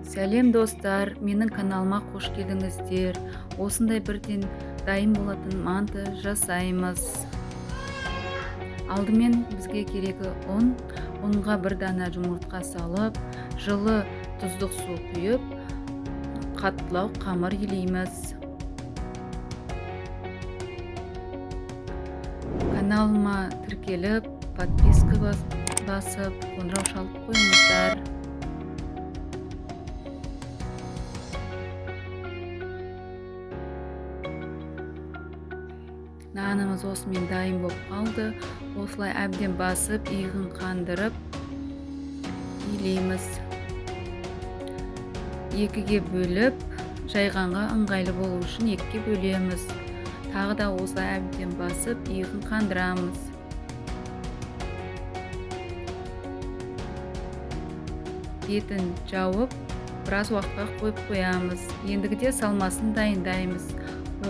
Сәлем достар, менің каналыма қош келдіңіздер. Осындай бірден дайын болатын манты жасаймыз. Алдымен бізге керегі ұн. Ұнға бір дана жұмыртқа салып, жылы тұздық су құйып, қаттылау қамыр илейміз. Каналыма тіркеліп, подписка басып, қоңырау шалып қойыңыздар. Нанымыз осымен дайын болып қалды. Осылай әбден басып, иығын қандырып илейміз. Екіге бөліп, жайғанға ыңғайлы болу үшін екіге бөлеміз. Тағы да осылай әбден басып, иығын қандырамыз. Бетін жауып, біраз уақытқа қойып қоямыз. Ендігіде салмасын дайындаймыз.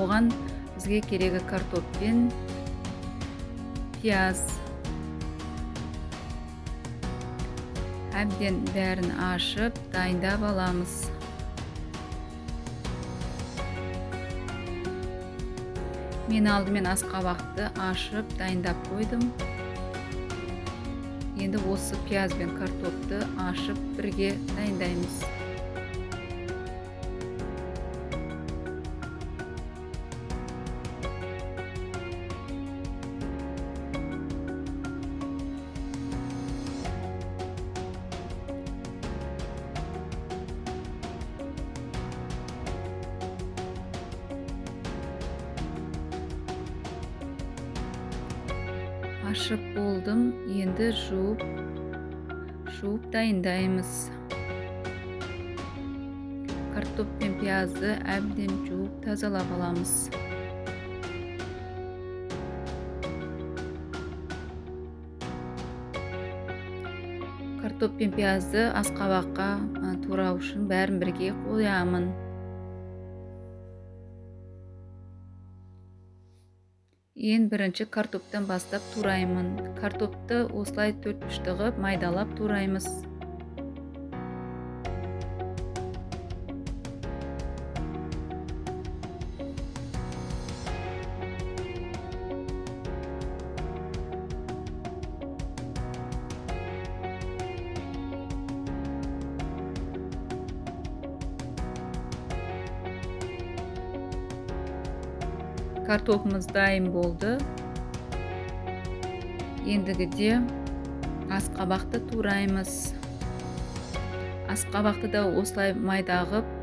Оған бізге керегі картоп пен пияз. Әбден бәрін ашып, дайындап аламыз. Мен алдымен асқабақты ашып, дайындап қойдым. Енді осы пияз бен картопты ашып бірге дайындаймыз. Ашып болдым, енді жуып дайындаймыз. Картоп пен пиязды әбден жуып тазалап аламыз. Картоп пен пиязды асқабаққа турау үшін бәрін бірге қоямын. Ең бірінші картоптан бастап тураймын. Картопты осылай төрт бұрышты қылып майдалап тураймыз. Картопымыз дайын болды. Ендігіде асқабақты тураймыз. Асқабақты да осылай майда қылып,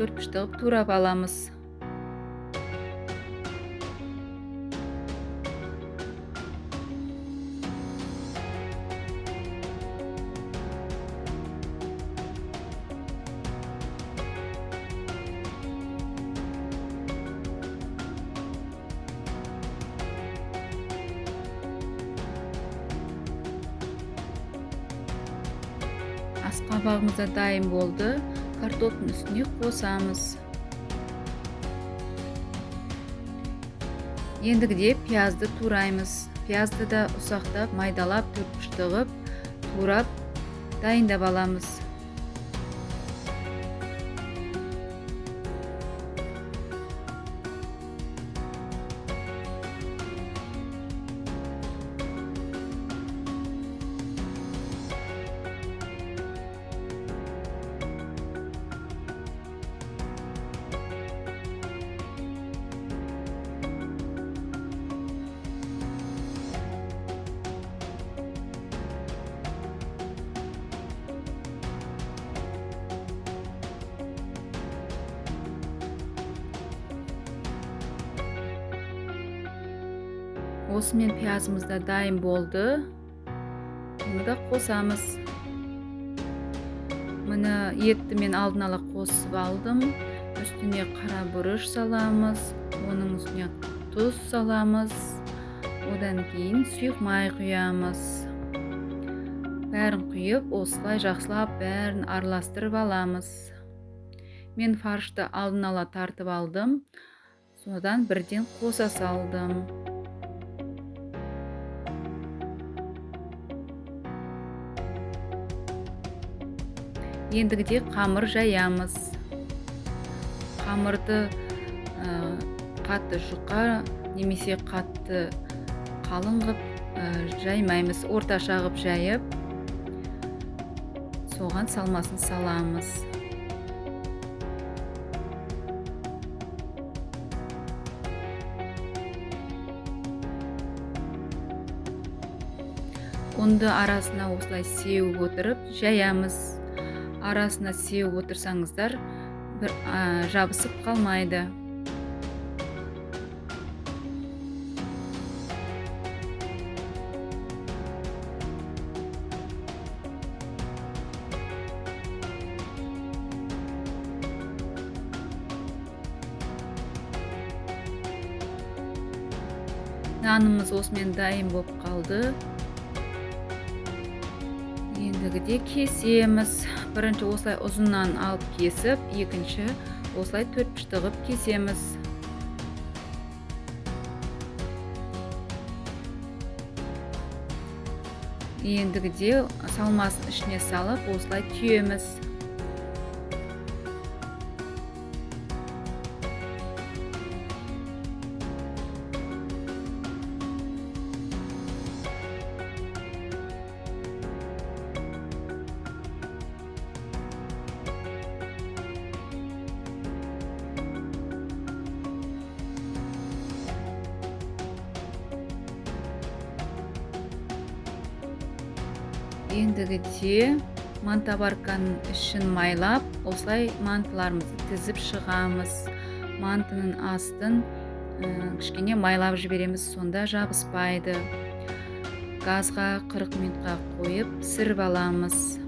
төрт бұрышты қылып турап аламыз. Асқабағымыз да дайын болды. Картоптың үстіне қосамыз. Ендігіде пиязды тураймыз. Пиязды да ұсақтап, майдалап, төрт бұрышты қылып турап дайындап аламыз. Осымен пиязымыз да дайын болды. Бұны да қосамыз. Міне етті мен алдын ала қосып алдым. Үстіне қара бұрыш саламыз, оның үстіне тұз саламыз. Одан кейін сұйық май құямыз. Бәрін құйып, осылай жақсылап бәрін араластырып аламыз. Мен фаршты алдын ала тартып алдым. Содан бірден қоса салдым. Ендігіде қамыр жаямыз. Қамырды қатты жұқа немесе қатты қалың қып жаймаймыз, орташа қып жайып, соған салмасын саламыз. Ұнды арасына осылай сеуіп отырып жаямыз. Арасына сеуіп отырсаңыздар, бір жабысып қалмайды. Нанымыз осымен дайын болып қалды. Ендігіде кесеміз. Бірінші осылай ұзыннан алып кесіп, екінші осылай төрт пішті қылып кесеміз. Ендігіде салмасын ішіне салып, осылай түйеміз. Ендігіде мантоварканың ішін майлап, осылай мантыларымызды тізіп шығамыз. Мантының астын кішкене майлап жібереміз, сонда жабыспайды. Газға 40 минутқа қойып пісіріп аламыз.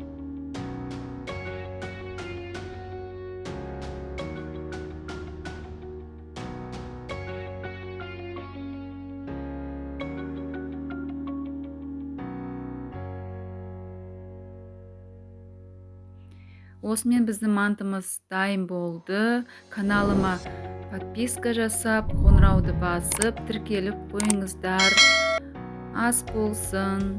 Осымен біздің мантымыз дайын болды. Каналыма подписка жасап, қоңырауды басып, тіркеліп қойыңыздар. Ас болсын.